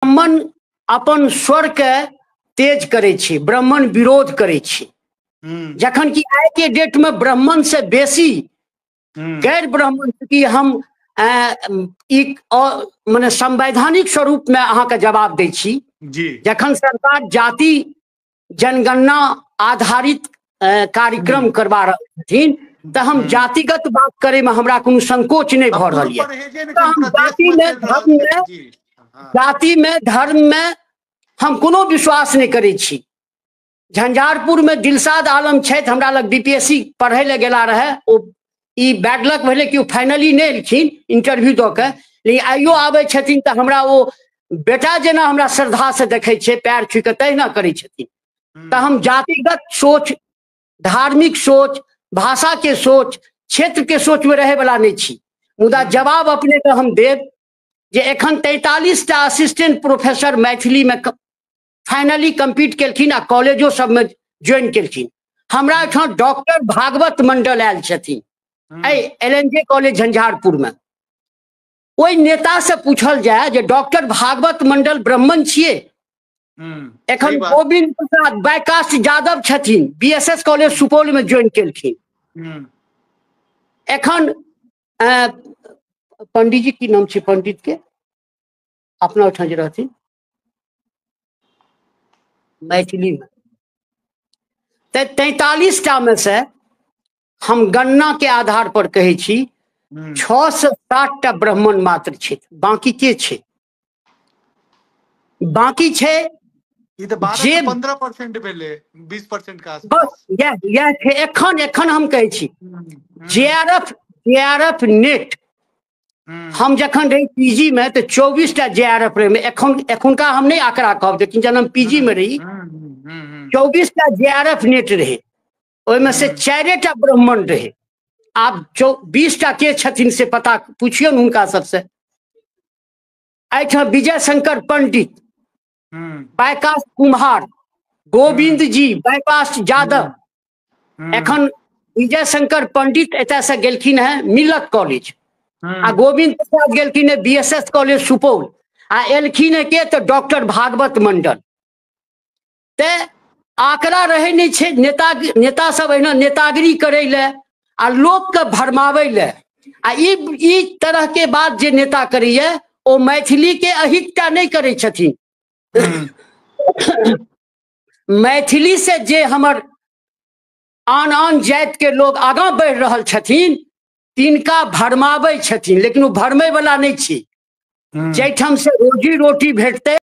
ब्राह्मण अपन स्वर के तेज करै छै, ब्राह्मण विरोध करै छै, जखन कि आइ के डेट में ब्राह्मण से बेसी गैर ब्राह्मण, चूँकि हम मने संवैधानिक स्वरूप में अहाँके जवाब दै छी जी। जखन सरकार जाति जनगणना आधारित कार्यक्रम करवा रहल छथिन तऽ हम जातिगत बात करे में हमरा कोनो संकोच नहि भऽ रहल यऽ। तऽ हम जाति में धर्म में, जाति में धर्म में हम कोनो विश्वास नहि करै छी। झंझारपुर में दिलशाद आलम छथि, हमरा लग बीपीएससी पढ़ै लए गेला रहए, ओ ई बैड लक भेलै कि ओ फाइनली नहि एलखिन इंटरव्यू दऽ के, लेकिन आइयो आबै छथिन तऽ हमरा ओ बेटा जेना हमरा श्रद्धा से देखै छै, पैर छू के तहिना करै छथिन। तऽ हम जातिगत सोच, धार्मिक सोच, भाषा के सोच, क्षेत्र के सोच में रहै वाला नहि छी। मुदा जवाब अपने के हम देब जे एखन 43 टा असिस्टेंट प्रोफेसर मैथिली में फाइनली कम्पीट केलखिन आ कॉलेजो सबमे ज्वाइन केलखिन। हमरा एहिठाम डॉक्टर भागवत मंडल आयल छथिन एहि L N J college Jhanjharpur में। ओहि नेता से पूछल जाय जे डॉक्टर भागवत मंडल ब्राह्मण छियै? एखन गोविंद प्रसाद बाइकास्ट यादव छथिन, बीएसएस कॉलेज सुपौल में ज्वाइन केलखिन। एखन पंडित जी की नाम छै पंडित के, अपना ओहिठाम जे रहथिन मैथिली में, तऽ 43 टा में से हम गणना के आधार पर कहै छी 6 से 7 टा ब्राह्मण मात्र छै, बाकी के छै? बाकी छै ई तऽ 12 जे से 15% भेलै, 20% के आसपास। बस इएह छै। एखन एखन हम कहै छी जेआरएफ, जेआरएफ नेट, हम जखन रही पीजी में तऽ 24 टा जेआरएफ रहे, एखन एखुनका हम नहि आंकड़ा कहब, लेकिन जखन हम पीजी में रही 24 टा जेआरएफ नेट रहे, ओहिमे से 4 टा ब्राह्मण रहे। आब 20 टा के छथिन से पता पुछियौ हुनका सबसे। एहिठाम विजय शंकर पंडित, बाइकास कुम्हार, गोविंद जी, बाइकास यादव। एखन विजय शंकर पंडित एतय से गेलखिन हैं मिलत कॉलेज, आ गोविंद प्रसाद गेलखिन हैं बीएसएस कॉलेज सुपौल, आ एलखिन हैं के तऽ डॉक्टर भागवत मंडल। ते आंकड़ा रहै नहि छै, नेता नेता सब एहिना नेतागिरी करै लए आ लोकके भरमाबै लए, आ ई तरह के बात जे नेता करैया ओ मैथिली के अहित टा नहि करै छथिन। मैथिली से जे हमर आन आन जाति के लोग आगाँ बढ़ि रहल छथिन तिनका भरमाबै छथिन, लेकिन ओ भरमै वाला नहि छी। जाहिठाम से रोजी रोटी भेटतै।